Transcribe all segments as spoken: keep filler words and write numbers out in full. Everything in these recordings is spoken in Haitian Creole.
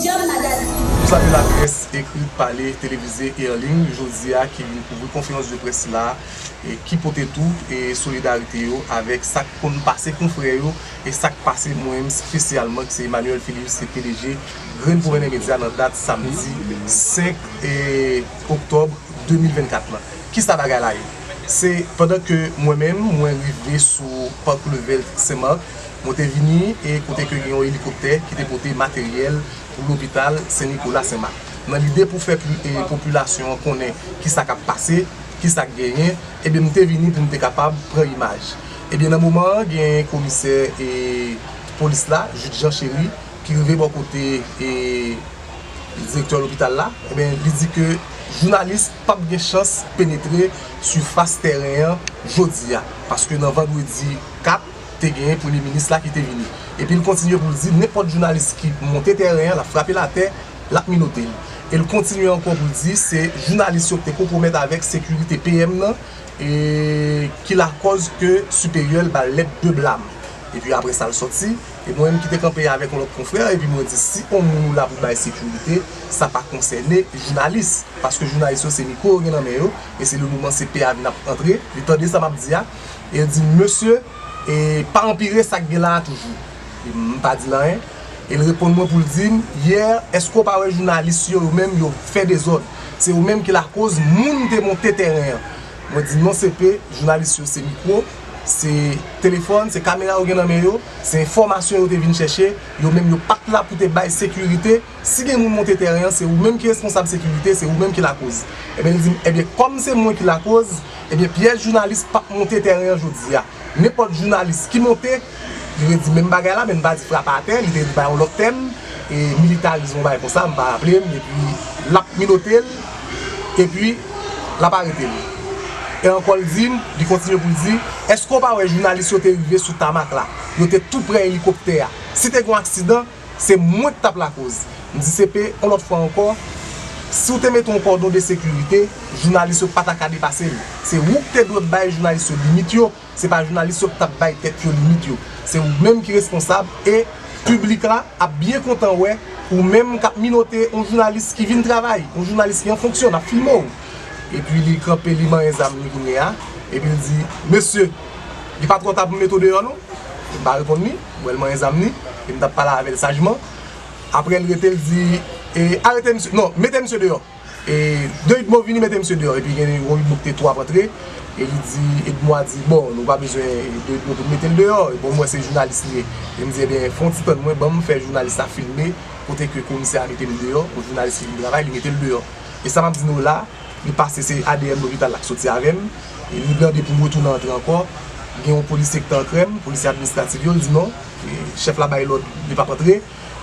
Djab Madali. Nou salye laprès ekrit, pale, televize e an liy jodi a ki vin kouvri konferans de près la, e ki pote tou e solidarite yo avèk sa k konn pase konfrè yo e sa k pase mwen menm espesyalman, ki se Emmanuel Filius, se P D G Grenn Gouvènè Medya nan dat samdi senk e oktòb de mil vennkat la. Kisa bagay la ye? Se pandan ke mwen menm, mwen rive sou Parc Levelt Senmak, mwen te vini e kote ke gen yon elikoptè ki te pote materyèl pou lopital Sen Nikola Senmak. Nan lide pou fè pi- e popilasyon an konnen kisa k ap pase, kisa k genyen, ebyen m te vini pou m te kapab pran imaj. Ebyen nan moman an, gen komisè e polis la, Jude Jean Chéry, ki rive bò kote e direktè lopital la, ebyen, li di ke jounalis p ap gen chans penetre sifas tèren an jodi a, paske nan vandredi kat, te genyen premye minis la ki te vini. Epi l kontinye pou l di, nenpòt jounalis ki monte tèren an, l ap frape l atè, l ap minote l. E l kontinye ankò pou l di, se jounalis yo ki te konpwomèt avèk sekirite P M nan, e ki lakòz ke siperyè l ba l lèt de blam. Epi apre sa, l sòti, e mwen menm ki te kanpe avèk yon lòt konfrè, epi mwen di, si yon moun ou la pou bay sekirite, sa pa konsène jounalis. Paske jounalis yo, se mikwo yo gen nan men yo, e se le moman se P A vin ap antre, li tande sa m ap di a, e l di, mesye, e pa anpire sa k gen la a toujou. E m pa di l anyen. E l reponn mwen pou l di m, yè, èske w pa wè jounalis yo, yo menm, yo fè dezòd? Se yo menm ki lakòz moun te monte tèren an. Mwen di, non, se pe, jounalis yo, se mikwo, se telefòn, se kamera yo gen nan men yo, se enfòmasyon yo te vin chèche, yo menm, yo pa t la pou te bay sekirite. Si gen moun monte tèren an, se ou menm ki responsab sekirite, se ou menm ki lakòz. Ebyen, li di m, ebyen, kòm se mwen ki lakòz, ebyen, pyès jounalis p ap monte tèren an jodi a. Nenpòt jounalis ki monte, li redi menm bagay la, men li pa di frape atè, li te di bay yon lòt tèm, e militarizm, yon bagay konsa, m pa raple m, epi l ap minote l, epi l ap arete l. E ankò l di m, li kontinye pou l di, èske w pa wè jounalis yo te rive sou tamak la? Yo te tou prè elikoptè a. Si te gen yon aksidan, se mwen k t ap lakòz. M di, se pe, yon lòt fwa ankò, si w te mete yon kòdon de sekirite, jounalis yo pa ta ka depase l. Se ou k te dwe bay jounalis yo limit yo, se pa jounalis yo k t ap bay tèt yo limit yo. Se ou menm ki responsab e piblik la ap byen kontan wè ou menm k ap minote yon jounalis ki vin travay, yon jounalis ki an fonksyon, n ap filme w. Epi li kanpe, li manyen zam li kounye a, epi l di, mesye, li pa twò ta pou m mete w deyò non. M pa reponn li, m wè l manyen zam li, e m t ap pale avè l sajman. Apre l rete, l di, e, arete misye, non, mete misye deyò. E, Deuid Mo vini mete misye deyò, epi gen yon Deuid Mo ki te tou ap antre, e li di, Edmo a di, bon, nou pa bezwen Deuid Mo pou n mete l deyò, e bon, m wè se jounalis li ye. E m di, ebyen, fè yon ti tann mwen, ban m fè jounalis la filme, kote ke komisè a mete m deyò, yon jounalis ki vin travay, li mete l deyò. E sa m ap di nou la, li pase se A D M lopital la k soti avè m, e li mande pou m retounen antre ankò, gen yon polisye ki te antre m, polisye administratif yo, l di non, e chèf la bay lòd, li p ap antre,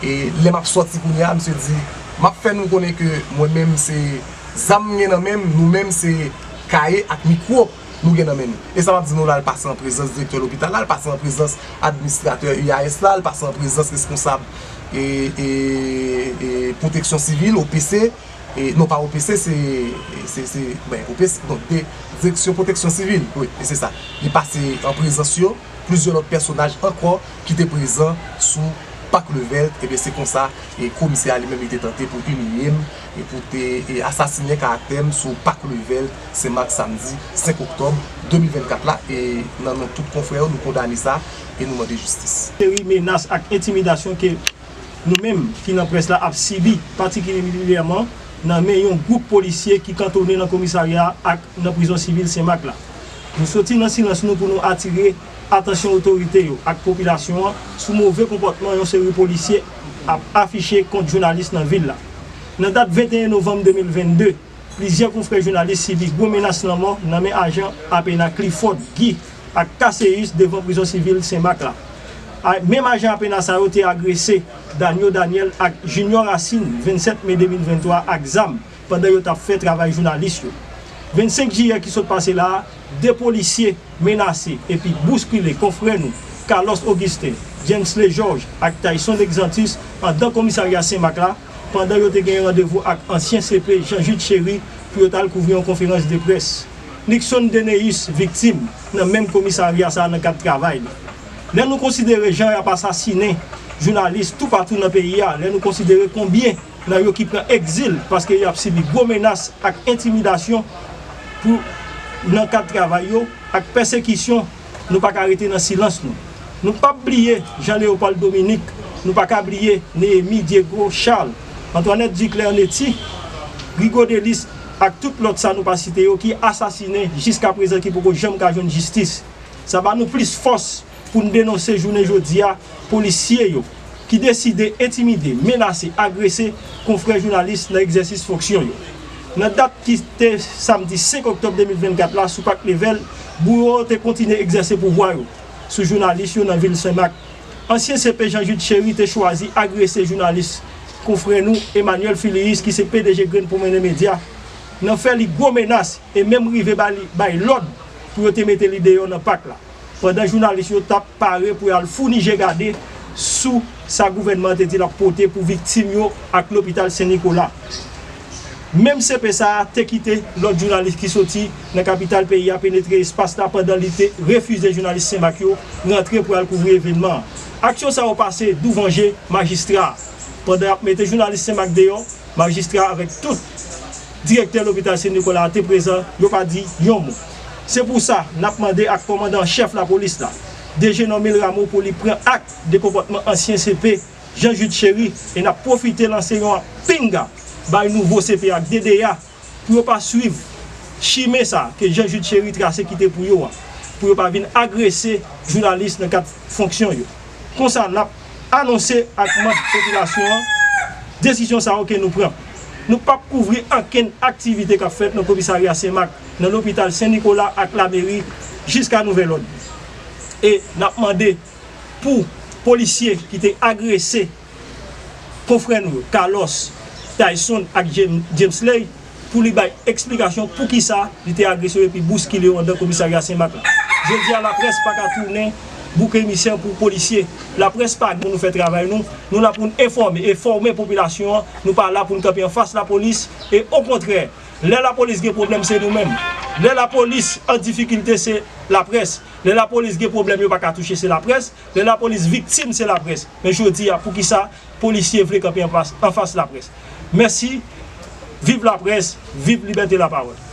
e lè m ap sòti kounye a, misye di, m ap fè nou konnen ke mwen menm se zam m gen nan men m, nou menm se kaye ak mikwo nou gen nan men nou. E sa m ap di nou la, l pase an prezans direktè lopital la, l pase an prezans administratè U A S la, l pase an prezans responsab e, e, e pwoteksyon sivil, O P C, e, non pa O P C, se, se, se, ben, O P C, donk, de, direksyon pwoteksyon sivil, wi, e se sa. Li pase an prezans yo, plizyè lòt pèsonaj ankò ki te prezan sou Pak Levèlt, ebyen, se konsa, e, komisè a li menm, li te tante pou imilye m, e pou te, e, asasinen karaktè m sou Pak Levèlt, Senmak, samdi senk oktòb de mil vennkat la, e nan non tout konfrè yo, nou kondane sa, e nou mande jistis. Seri menas ak entimidasyon ke nou menm ki nan près la ap sibi, patikilyèman nan men yon gwoup polisye ki kantone nan komisarya a ak nan prizon sivil Senmak la. Nou soti nan silans nou pou nou atire atansyon otorite yo ak popilasyon an sou move konpòtman yon seri polisye ap afiche kont jounalis nan vil la. Nan dat venteyen novanm de mil vennde, plizyè konfrè jounalis sibi gwo menas lanmò nan men ajan APENA Clifford Guy ak Casséus devan prizon sivil Senmak la. A, menm ajan APENA sa yo te agrese Danio Daniel ak Junior Racine vennsèt me de mil venntwa ak zam pandan yo t ap fè travay jounalis yo. Vennsenk jiyè ki sot pase la a, de polisye menase epi bouskile konfrè nou Carlos Augustin, James Lejòj ak Tayson Exantus anndan komisarya Senmak la, pandan yo te gen randevou ak ansyen C P Jean Jude Chéry pou yo t al kouvri yon konferans de près. Nixon Deneus viktim nan menm komisarya sa a nan kad travay li. Lè nou konsidere jan y ap asasinen jounalis toupatou nan peyi a, lè nou konsidere konbyen nan yo ki pran egzil paske y ap sibi gwo menas ak entimidasyon pou nan kad travay yo ak pèsekisyon, nou pa ka rete nan silans nou. Nou p ap bliye Jean Léopold Dominique, nou pa ka bliye Néhémie Diego Charles, Antoinette Duclair Netty, Rigaud Delisle ak tout lòt sa nou pa site yo ki asasinen jiskaprezan ki poko janm ka jwenn jistis. Sa ba nou plis fòs pou n denonse jounen jodi a polisye yo ki deside entimide, menase, agrese konfrè jounalis nan egzèsis fonksyon yo. Nan dat ki te samdi senk oktòb de mil vennkat la sou Pak Levèl, bouwo yo te kontinye egzèse pouvwa yo sou jounalis yo nan vil Senmak. Ansyen C P Jean Jude Chéry te chwazi agrese jounalis konfrè nou Emmanuel Filius ki se P D G Grenn Pwomenen Medya nan fè li gwo menas e menm rive ba li, bay lòd pou yo te mete li deyò nan pak la, pandan jounalis yo t ap pare pou y al founi je gade sou sa gouvènman an te di l ap pote pou viktim yo ak lopital Sen Nikola. Menm C P sa a te kite lòt jounalis ki soti nan kapital peyi a penetre espas la pandan li te refize jounalis Senmak yo rantre pou y al kouvri evènman an. Aksyon sa yo pase douvan je majistra a. Pandan y ap mete jounalis Senmak deyò, majistra avèk tout direktè lopital Sen Nikola a te prezan, yo pa di yon mo. Se pou sa, n ap mande ak kòmandan an chèf lapolis la, D G Normil Rameau, pou li pran ak de konpòtman ansyen C P Jean Jude Chéry e n ap pwofite lanse yon pinga bay nouvo C P ak D D A pou yo pa swiv chimen sa ke Jean Jude Chéry trase kite pou yo a, pou yo pa vin agrese jounalis nan kad fonksyon yo. Konsa, n ap anonse ak manm popilasyon an desizyon sa yo ke nou pran. Nou p ap kouvri ankenn aktivite k ap fèt nan komisarya Senmak, nan lopital Sen Nikola ak lameri jiska nouvèl òd. E n ap mande pou polisye ki te agrese konfrè nou yo, Carlos, Tyson ak James, James Ley, pou li bay eksplikasyon poukisa li te agrese yo epi bouskile yo anndan komisarya Senmak la. Jodi a, laprès pa ka tounen bouk emisè pou polisye. Laprès pa gen pou nou fè travay nou. Nou la pou n enfòme e fòme popilasyon an. Nou pa la pou n kanpe anfas lapolis. E okontrè, lè lapolis gen pwoblèm, se nou menm. Lè lapolis an difikilte, se laprès. Lè lapolis gen pwoblèm, yo pa ka touche, se laprès. Lè lapolis viktim, se laprès. Men jodi a, poukisa polisye vle kanpe anfas, anfas laprès? Mèsi. Viv laprès, viv libète lapawòl.